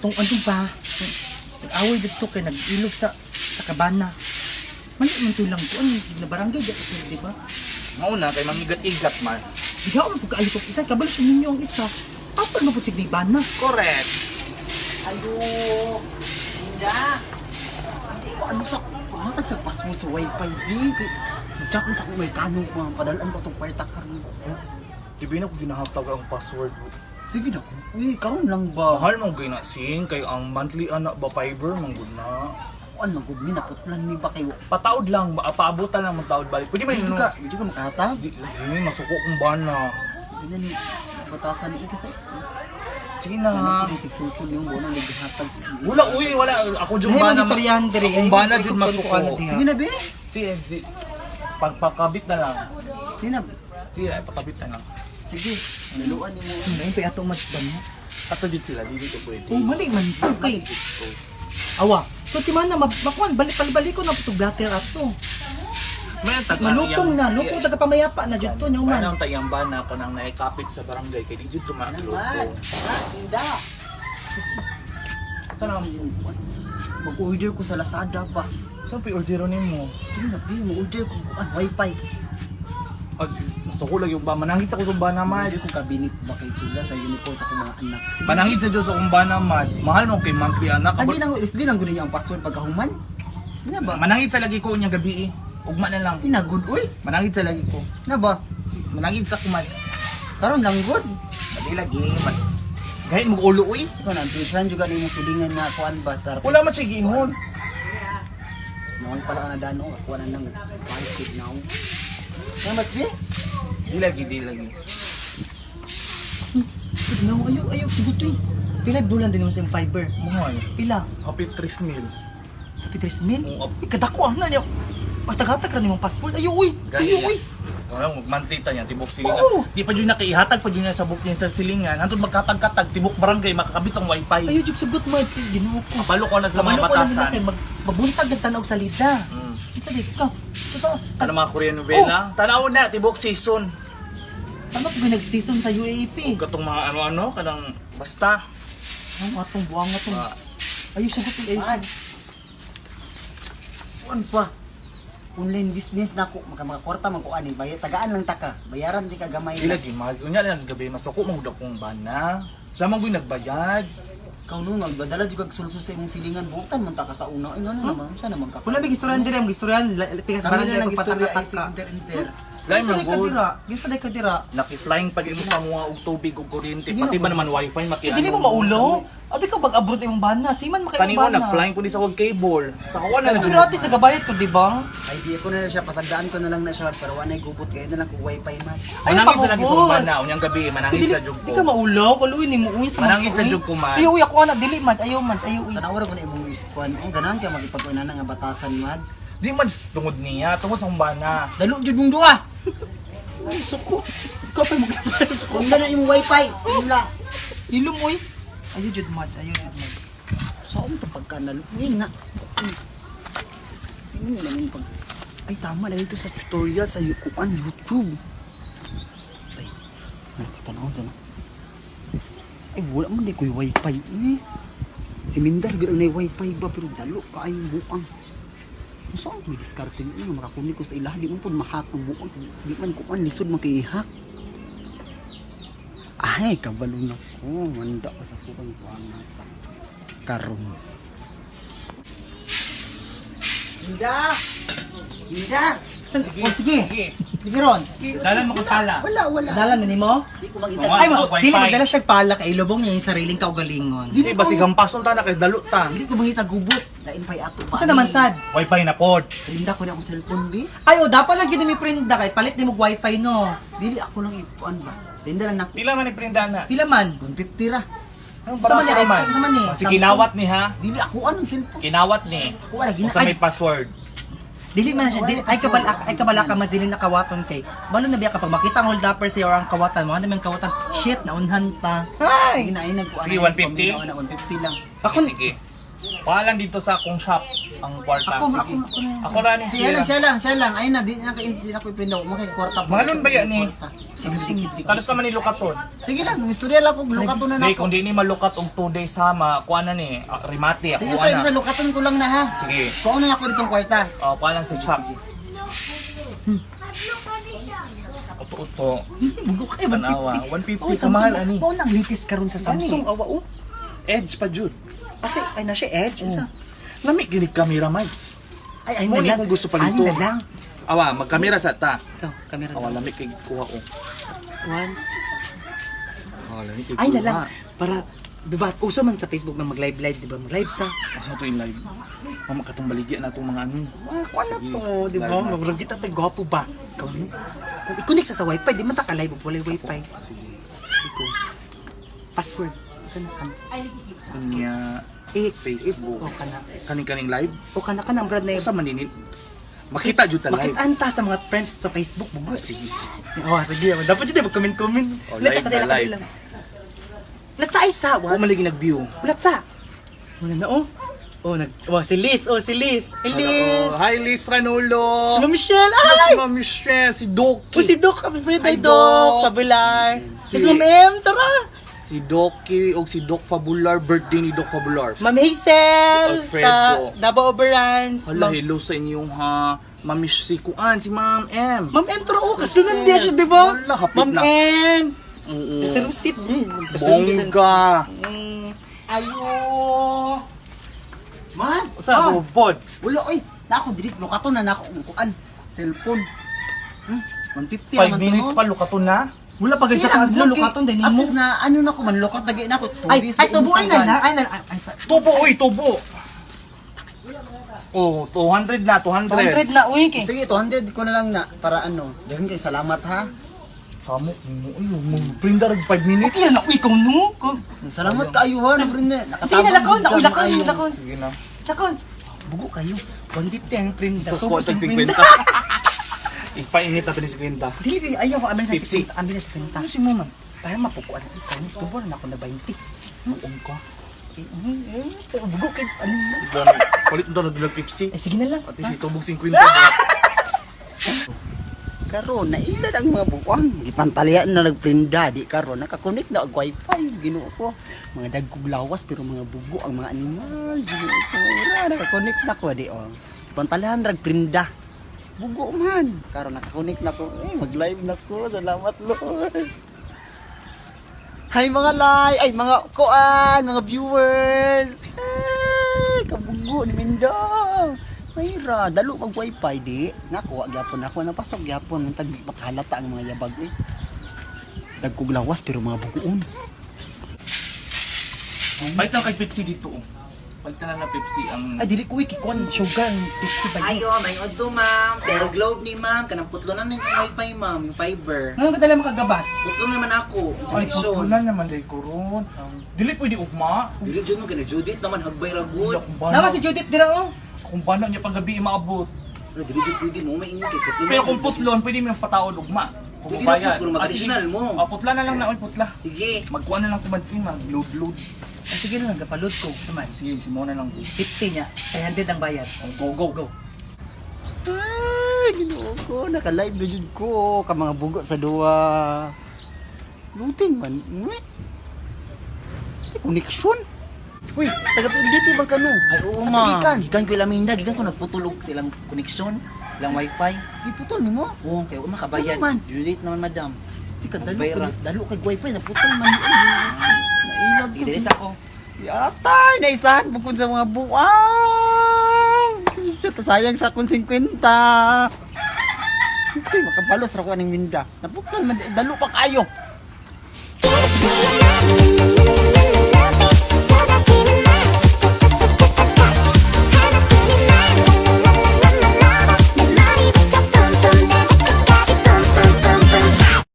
Atong ano ba? Nag-away dito kay nag-ilog sa kabana. Mali man to lang ko ano na barangay di kasi, di ba? Mauna kay mangigat-igat man. Diha man pud kaayo tong isa, kabalo siya ninyo ang isa. Apal man pud sig bana. Correct. Ayo. Inda. Ano sa pangatag sa password sa wifi di? Chat na sa akong may kanong ko ang padalaan ko itong kwarta karon. Di ba na ko ginahatag ang password? Sige na. Uy, karon lang ba? Mahal mong ginasing kay ang monthly anak ba fiber man gud na. Kuan man gud ni naputlan ni ba kay Pataod lang, paabutan lang mong taod balik. Pwede ba Dito yun? ka, dito ka makahatag. Di, lagi, masuko kong bana. Hindi ni batasan ni kasi. Sige na. Ano ni sigsulsul yung buwan ang naghatag. Wala, uy, wala. Ako jud Lahi bana. mong istoryahan diri. Akong bana Ay, jud ikaw, masuko. ikaw, ikaw, Sige na be. Sige, di. Pagpakabit na lang. Sige na. Sige, pakabit na lang. Sige. Naluan nimo. Ano pa ato mas ba niya? Ato jud sila, di dito pwede. Oh, mali man to kay. Awa. So ti man na makuan balik palibalik ko na putog blatter ato. May ang taga- Malupong na, lupong iya, taga pamayapa na jud to nya May man. ang tayang bana kanang naikapit sa barangay kay di jud Ano tumakloko. man? Ha, inda. Saan ang Mag-order ko sa Lazada ba? Saan pa order nimo? Sige na be, mag-order ko kuan wifi. Ag masuko lang yung ba manangit sa kusong bana Mag-order Mads. ko cabinet ba kay sila sa uniform sa akong mga anak. Sige. Manangit sa Diyos akong bana Mads. Mahal mo kay monthly anak. Adi lang, di lang gud ninyo ang password pagkahuman. Di na ba? Manangit sa lagi ko unya gabi eh. Ugma na lang. Di na good uy. Manangit sa lagi ko. Na ba? Manangit sa kuman. Karon lang good. Dali lagi. Gahit mag ulo uy. Ikaw na, tuition juga nimo silingan nga kuan ba tar. Wala man siya giingon. Noon pala ka na dano, kuan na nang five now. Ano ba be? Di lagi, di lagi. No, ayo ayo sigot eh. Pila bulan din naman sa imong fiber. Mahal. Pila? Happy 3 mil. Tapi 3 mil? Oo, Uy, kadako ah na niya. Patagatag ra nimong password. Ayo uy. Gani Ayo niya. uy. Wala mo monthly ta niya tibok silingan. Oo. Di pa jud nakiihatag pa jud niya sa book niya sa silingan. Hantod magkatag-katag tibok barangay makakabit ang wifi. Ayo jud sugot man kay Ginoo ko. Kabalo ko na sa mga Kabalo ko na nila batasan. kay mabuntag ang tanaw sa salida. Unsa di ka? Totoo. Ano mga Korean novela? Tanaw na tibok season. Ano ko nag-season sa UAP? Katong mga ano-ano kanang basta. Ang atong buwang atong. Ah, Ayo sugot eh, ayo. Mads. Sugot. Kuan pa. Online business na ako, maka makakwarta man kuan eh. Bayar tagaan lang ta ka. Bayaran di ka gamay. Di lagi mas unya lang gabi masuko mo akong bana. Siya man gud nagbayad. Ikaw no, nagbadala jud kag sulsul sa imong silingan butan man ta ka sa una. Ay ngano naman, unsa naman ka? Wala ba gistoryan diri ang gistoryan pikas Kami barangay na lang ko istorya ay patakataka. sig inter-inter. Lain Gisa man day gud. kadira. Gisa day kadira. Naki-flying pa gyud mo sa mga og tubig og kuryente Sige pati na, ba naman wifi maki Eh, dili mo maulo. Abi ka bag abroad imong bana. Siman maka imong Kanino bana. nag-flying po ni sa wag cable. Sa kawa na Pero ate sa gabayad ko, di ba? Ay di ko na lang siya pasagdaan ko na lang na siya pero wanay gubot kay na lang kog wifi man. Ay, Manangit sa lagi sa pangubos. bana unyang gabi manangit Dili, sa jug di ko. ka maulo. Kaluin ni mo uy sa Manangit sa jug ko, man. Ayaw, uy, ako anak dili man. Ayaw man, ayaw uy. Tanaw ra ko na imong kuan. Oh, ganahan ka magipag-una nga batasan Mads. Di man tungod niya, tungod sa akong bana. Dalo jud mong duha. Ay, suko. Ikaw pa mo suko. Kung na imong wifi, imla. Ilom uy. Ayaw jud match, ayaw jud match. Saan to pagka naluin na? Ano na yung pag... Ay, tama na dito sa tutorial sa kuan YouTube. Ay, nakita na ako dyan. Ay, wala man di ko'y wifi. Eh. Si Mindar, gano'n na yung wifi ba? Pero dalo ka ay buang. Saan ko diskarte niyo? Makakunik ko sa ilaha. Di man po mahack ang buang. Di man kuan, lisod man kay i-hack. Ay, kabalo na ko. Manda pa sa kukang kuan na. Karon. Hinda! Hinda! Sige. Oh, sige. Sige ron. Dalan mo kong pala. Wala, wala. Dala na nimo? Di ko makita. Ay, Ay, Wifi. dili magdala siya pala kay ilubong niya yung sariling kaugalingon. Dili ba sigang pason ta na kay dalo ta. Dili ko mangita gubot. Lain pa'y ato pa. Unsa naman sad? Wifi na pod. Rinda ko na akong cellphone, bi. Ay, oh, dapat lang gyud mi prinda kay palit nimo og wifi no. Dili ako lang ipuan ba. Rinda lang nako. Pila man ni prinda na? Pila man? 150 ra. Anong Sa man ni barato iPhone, sa man ni? Si Samsung? kinawat ni ha. Dili ako anong cellphone. Kinawat ni. Ako wala gina. Unsa may password? Dili man siya, dili, ay kabala ka mazilin na kawaton kay. Balo na biya kapag makita ang hold upper sa iyo ang kawatan mo, ano man kawatan, shit naunhan ta. Ay, gina ay nagkuan. Sige, 150? 150 lang. Ako Sige. Pahalan dito sa akong shop ang kwarta. Ako, Sige. ako, ako na. Ako ra ni Siya siya. lang, siya lang, siya lang. Ay na, di na di na ko iprindaw. Mo kay kwarta po. Mahalon ba yan ni? Sige, sige, sige. Kalos naman ni Lukaton. Sige lang, istorya lang kung lukaton na Di, nako. kung di ni malukat og 2 days sama, kuha na ni, rimate, Sige ako sir, na. sa lukaton ko lang na ha. Sige. Kuha na ako ditong kwarta. Oh, kuha lang si Chuck. Uto-uto. Bugo kayo, Tanawa, 150 Oh, sa mahal, Samsung. ani. Mao nang latest karon sa Samsung. Awa, oh. Edge pa jud. Kasi, ay na siya, Edge. Unsa? Lami gini kamera mics. Ay, ay Mo na ni lang. kung gusto palito. Ani na lang. Awa, magkamera sa ta. Ito, kamera Awa, daw. lami kay kuha ko. One. Awa, lami kay Ay na kuha. lang. Para, diba, uso man sa Facebook na mag-live live, diba? Mag-live ta. Asa to in live? Mama katong baligya na itong mga ano. Ah, kuha na Sige, to, diba? live na. Murag kita tayo, gwapo ba? Ikaw, no? Kung i-connect sa wifi, di man ta ka-live, wala wifi. Sige. Ikaw. Password. Kana kana. Unya Eh, Facebook. O kana. Kaning-kaning live. O kana kana ang brad na Usa man dinit. Makita jud ta live. Makitaan ta sa mga friend sa Facebook. Bugo. Ah, sige. Sige. Oh, sige. Dapat yun, mag-comment-comment. Oh, live na, live. Let's sa isa. Wa man lagi nag-view. Ulat sa. Wala na oh. Oh, nag oh, si Liz. Oh, si Liz. Hey, Liz. Oh, hi Liz Ranolo. Si Ma'am Michelle. Si Ay! Ma'am Michelle, si Doki. Oh, si Doc. Happy birthday, Hi, Doc. Doc. Kabular. Si- Si Ma'am M. Tara. Si Doki o si Doc Fabular, birthday ni Doc Fabular. Ma'am Hazel. Alfredo. Sa Davao Oberans. Hala, Ma'am, hello sa inyo ha. Ma'am Mish- si Kuan, si Ma'am M. Ma'am M. Tara. Oh, kasunod niya siya, di ba? Wala, hapit Ma'am na. M. Oo. Sa Rusit. Bongga. Ayo. Mads. Sa robot. Wala oy. Nako dili lukaton na nako ang kuan. Cellphone. 150 5 naman to, minutes no? pa, lukato na. Wala pa guys Sige sa lang, kaadlaw okay. lukaton din At nimo. least na ano na ko man lukat na na ko. Two Ay, days ay na tubuan na intagan. lang. Ay na ay sa Tubo, uy, tubo. Oh, 200 na, 200. 200 na uy kay. Sige, 200 ko na lang na para ano. Daghang kay salamat ha. Samo, mo, uy, mo, prindar 5 minutes. Okay na uy ikaw no. Salamat kaayo ha, na friend. Sige na lakon, na uy lakon, lakon. Sige na. Lakon. Bugo kayo. 150 ang print. Tubo sa 50. Ipainit natin yung 50. Dili kay ayaw ko amin sa 50. 50, amin sa 50. Ano si mo man? Para mapukuan ikaw, tubo na ako na 20. Noong ka. Eh, eh, bugo kay ano na. Gani, Palit mo na dulag 50. Eh sige na lang. At least itubog 50 ba? Karon naila ang mga buwang. Gipantalian na nagprinda di karon nakakonect na og wifi Ginoo ko. Mga dagkog lawas pero mga bugo ang mga animal. Ginoo ko. Ora nakakonect na ko di oh. Gipantalian rag prinda. Bugo man. Karon nakakonect na ko. Eh mag-live na ko. Salamat Lord. Hi mga lay, ay mga kuan, mga viewers. Ay, kabugo ni Mindo. Mayra, dalo mag wifi di. Nakuha gyapon ako napasok gyapon ang tag makahalata ang mga yabag eh. Dagkog lawas pero mga bugoon. Palit lang kay Pepsi dito. oh. Palit na lang na Pepsi ang... Ay dili ko uy kay kuan sugar 50 ba yun? Ayo, may odto ma'am. Pero globe ni ma'am, kanang putlo na yung wifi ma'am, yung fiber. Ano ba dala makagabas? Putlo naman ako, yung Ay, connection. wala naman dahil ko ron. Dili pwede ugma. Dili jud mo kana Judith naman hagbay ra gud. Kung bana, Nama si Judith dira oh. kung bana niya pang gabi maabot. Pero dili jud pwede mo may inyo kay putlo. Pero kung putlon, pwede mo yung pataod ugma. Kung Pwede bayad. na, pero mag-additional mo. Ah, putla na lang na, oy, putla. Sige. Magkuha na lang kumansin, mag-load-load. Ay, sige na lang gapalod ko naman. Sige, si Mona lang. Go, 50 niya, 300 ang bayad. go, go. Go. Ay, Ginoo ko, naka-live na jud ko ka mga bugo sa duwa. Luting man. Uy. Ay, connection. Uy, taga PLDT bang kano? Ay oo Asa ma'am. gikan? Gikan ko ilang minda, gikan ko nagputol og sa ilang connection, ilang wifi. Giputol nimo? Oo, kay wa makabayad. Ano man? Judith naman madam. Di ka dalo, Hagbay ra. dalo kay wifi naputol man. Nailag Sige, dili sa ako. Yatay, naisahan bukod sa mga buwang. Shit, sayang sa akong 50. Ay, makabalos ra ko aning minda. Naputol man, dalo pa kayo.